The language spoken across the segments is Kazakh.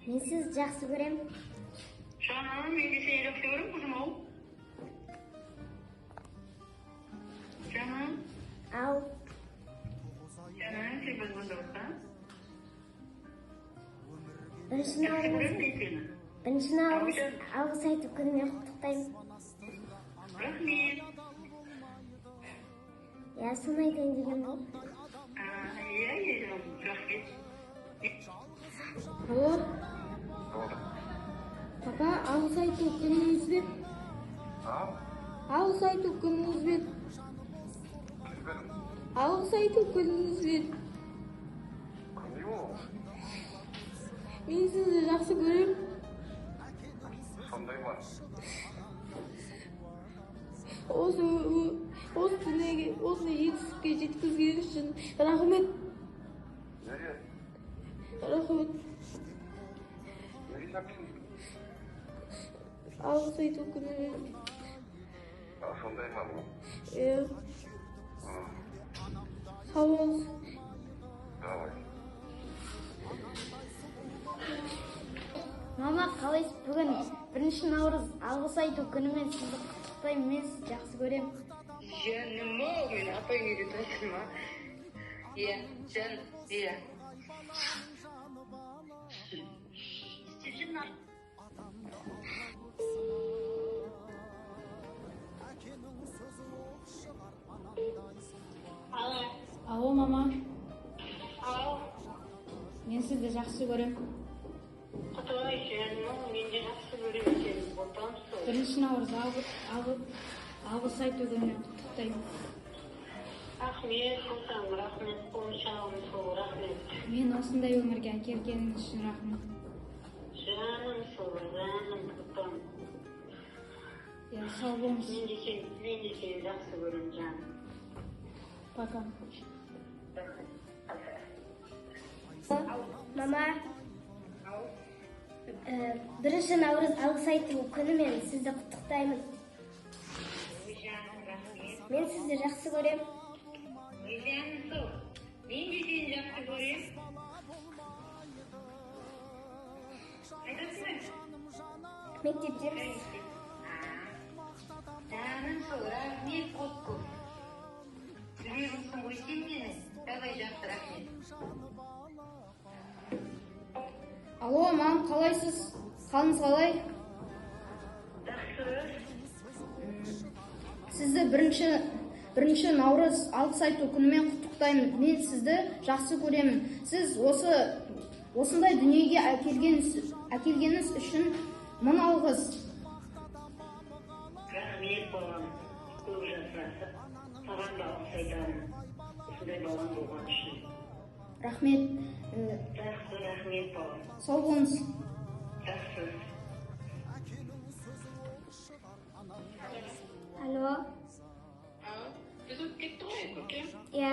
Мен сізді жақсы көрем. Жаным, мен де сені жақсы көрем, қызым ау. Жаным. Ау. Жаным, сен бір звондап. Бірінші Жақсы наурыз. көрем мен сені. Бірінші наурыз алғыс айту күнімен құттықтаймын. Рахмет. Иә, соны айтайын деген ғой. Иә, иә, жаным, рахмет. Алло. Папа, алғыс айту күніңізбен. Алғыс айту күніңізбен. Алғыс айту күніңізбен. Қандай ол? Мен сізді жақсы көрем. Сондай ма? Осы дүниеге, осындай жетістікке жеткізгені үшін рахмет. Неге? Рахмет. Неге жақсың? Алғыс айту күнімен. Сондай ма бұл? Иә. Сау болыңыз. Давай. Мама, қалайсыз? Бүгін бірінші наурыз алғыс айту күнімен сізді құттықтаймын. Мен сізді жақсы көрем. Жаным ау, мен апай үйде тұрасың ма? Иә, жан, иә. Істеп жүрмін. Алло. Алло, мама. Ау. Мен сізді жақсы көрем. Құдай, жаным ау, мен де жақсы көремін сені, ботам сол. Бірінші наурыз алғыс айту күнімен құттықтаймын. Рахмет, ботам, рахмет, құлыншағым сол, рахмет. Мен осындай өмірге әкелгеніңіз үшін рахмет. Жаным сол, жаным, ботам. Иә, сау болыңыз. Мен де сені жақсы көремін, жаным. Пока. Мама, бірінші наурыз алғыс айту күнімен сізді құттықтаймын. Ой, жаным, рахмет. Мен сізді жақсы көрем. Ой, жаным сол, мен де сені жақсы көремін. Қайдасың? Мектептеміз. Жаным сол, рахмет көп көп. Жүрегімсің ғой сен менің. Давай, жақсы, рахмет. Алло, мам, қалайсыз? Қалыңыз қалай? Жақсы. Сізді бірінші наурыз алғыс айту күнімен құттықтаймын. Мен сізді жақсы көремін. Сіз осындай дүниеге әкелгеніңіз үшін мың алғыс. Рахмет, балам, көп жаса. Саған да алғыс айтамын, осындай балам болған үшін. Рахмет. Жақсы, рахмет, балам. Сау болыңыз. Жақсы. Алло. Үзіліп кетті ғой, көкем. Иә.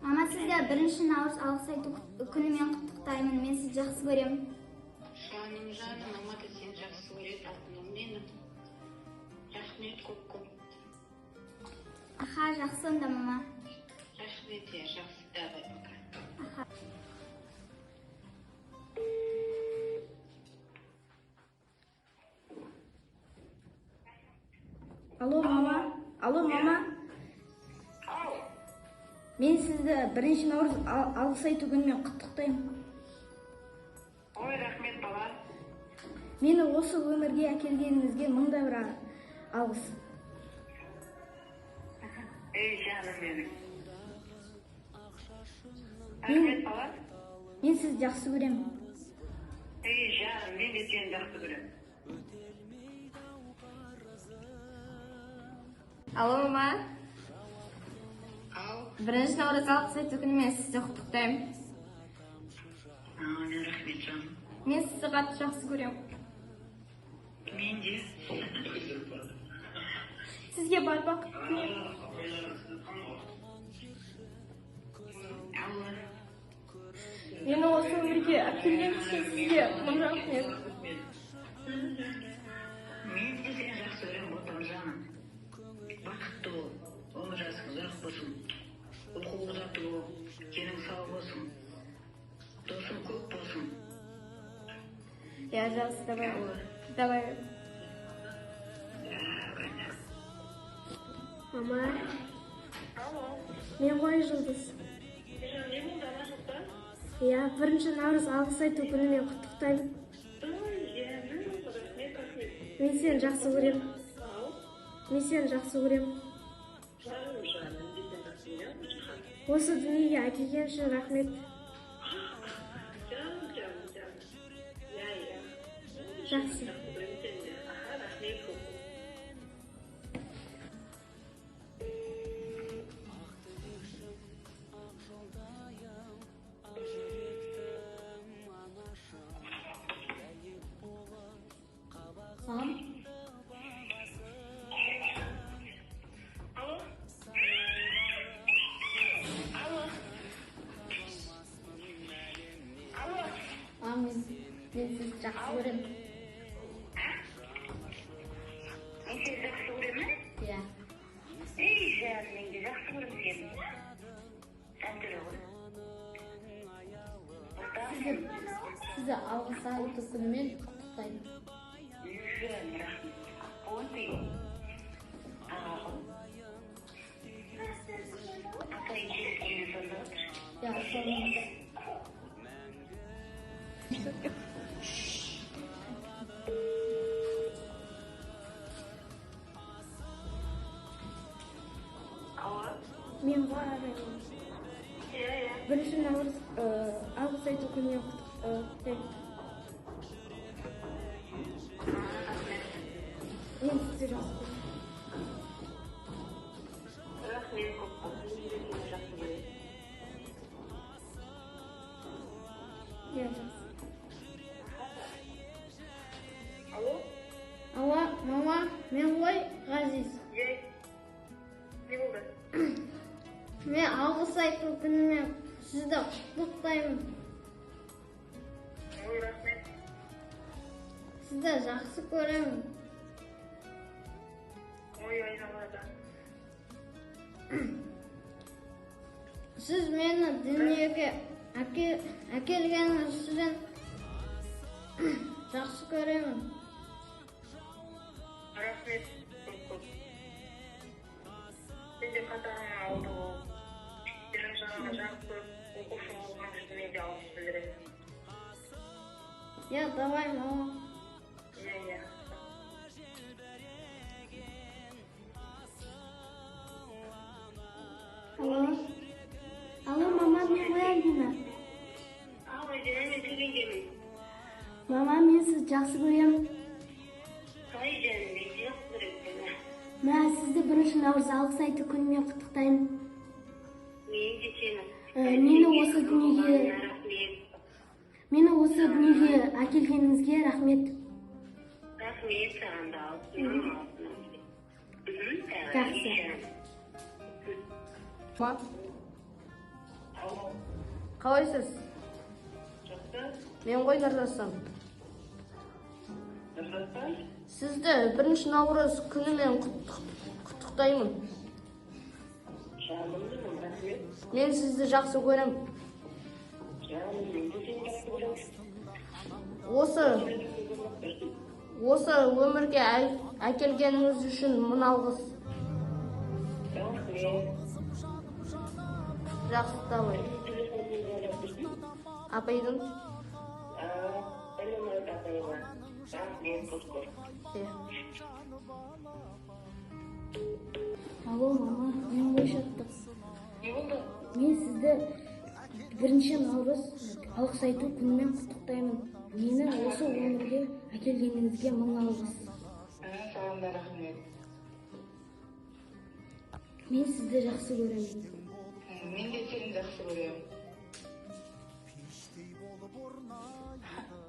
Мама, сізді бірінші наурыз алғыс айту күнімен құттықтаймын. Мен сізді жақсы көремін. Жаным, жаным, мама да сені жақсы көреді, алтыным менің. Рахмет көп көп. Аха, жақсы онда, мама. Рахмет, иә, жақсы, давай, пока. Аха. Алло, мама. Алло, мама. Ау. Мен сізді бірінші наурыз алғыс айту күнімен құттықтаймын. Ой, рахмет, бала. Мені осы өмірге әкелгеніңізге мың да бір алғыс. Ей, жаным менің, рахмет, бала. Мен сізді жақсы көремін. Ей, жаным, мен де сені жақсы көремін. Алло, мама. Ау. Бірінші наурыз алғыс айту күнімен сізді құттықтаймын. Рахмет, жаным. Мен сізді қатты жақсы көремін. Мен де. Сізге бар бақыт тілеймін. Алла. Мені осы өмірге әкелген үшін сізге мың рахмет. Мен де сені жақсы көремін, ботам, жаным. Бақытты бол, өмір жасың ұзақ болсын, оқу ұзату бол, денің сау болсын, досың көп болсын. Иә, жақсы, давай. Давай. Мама. Мен ғой Жұлдыз. Иә, 1 наурыз алғыс айту күнімен құттықтаймын. Мен сені жақсы көремін. Мен сені жақсы көремін. Осы дүниеге әкелген үшін рахмет. Жақсы. Мам. Алло. Алло. Алло. Мам, мен сізді жақсы көремін. Мен сені жақсы көремін? Иә. Ей, жаным, мен де жақсы көремін сені. Әндірі ғой. Сізді алғыс айту күнімен құттықтаймын. Жаным, рахмет. Ой, аға. Апай келгенде сонда отыр. Иә, соны. Алло. Мен ғой Арайлым. Иә, иә. 1 наурыз алғыс айту күнімен құттықтаймын. Мен сізді жақсы көремін. Рахмет көп көп. Мен де сені жақсы көремін. Иә, жақсы. Алло. Алло, мама, мен ғой Ғазиз. Иә. Не болды? Мен алғыс айту күнімен сізді құттықтаймын. Ой, рахмет. Сізді жақсы көремін. Ой, айналада. Сіз мені дүниеге әкелгеніңіз үшін жақсы көремін. Рахмет көп көп. Сен де қатарыңа алды бол. Сенің жағыңа жақсы оқушы болған үшін мен де алғыс білдіремін. Иә, давай, мама. Иә, иә. Алло. Алло, мама, мен ғой Альбина. Ал, Айдана, мен төмендемін. Мама, мен сізді жақсы көремін. Ай, жаным, мен де жақсы көремін сені. Мә, сізді 1 наурыз алғыс айту күнімен құттықтаймын. Мен де сені. Мені осы дүниеге Рахмет. Мені осы дүниеге әкелгеніңізге рахмет. Рахмет саған да, алтыным, алтыным. Жақсы. Ма? Қалайсыз? Жақсы. Мен ғой Нұрдастан. Нұрдастан? Сізді 1 наурыз күнімен құттықтаймын. Жаным менің, рахмет. Мен сізді жақсы көремін. Жаным, мен де сені жақсы көремін. Осы өмірге әкелгеніңіз үшін мың алғыс. Рахмет. Жақсы, давай. Апайдың? Сәлем апайға. Рахмет көп көп. Иә. Алло, мама, мен ғой Шаттық. Не болды? Мен сізді 1 наурыз алғыс айту күнімен құттықтаймын. Мені осы өмірге әкелгеніңізге мың алғыс. Саған да рахмет. Мен сізді жақсы көремін. Мен де сені жақсы көремін.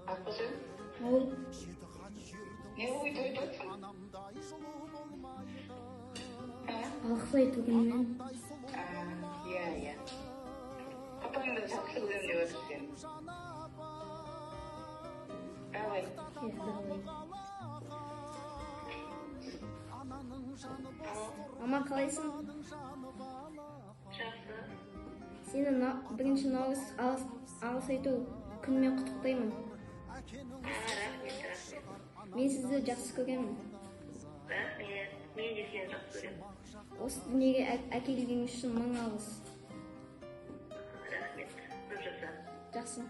Ақбөсен? Ау. Не өйтіп айтасың? Алғыс айту күнімен. Иә, иә. Папаңды жақсы көремін деп жатыр сені. Давай. Иә, давай. Мама, қалайсың? Жақсы. Сені 1 наурыз алғыс айту күнімен құттықтаймын. Рахмет. Мен сізді жақсы көремін. Рахмет, мен де сені жақсы көремін. Осы дүниеге әкелгеніңіз үшін мың алғыс. Рахмет, көп жаса. Жақсы.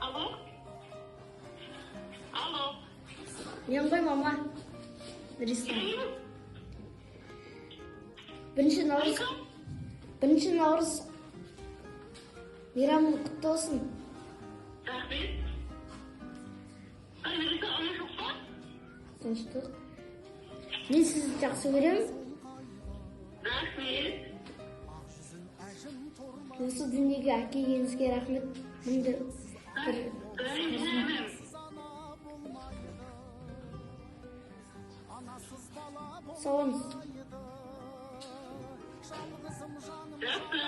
Алло? Алло? Мен ғой, мама. Нұрислам. 1 наурыз, 1 наурыз мейрамың құтты болсын. Рахмет. Нұрислам, жоқ па? Тыныштық. Мен сізді жақсы көремін. Рахмет. Осы дүниеге әкелгеніңізге рахмет. Мыңды бір. Жаным. Сау болыңыз. Жақсы.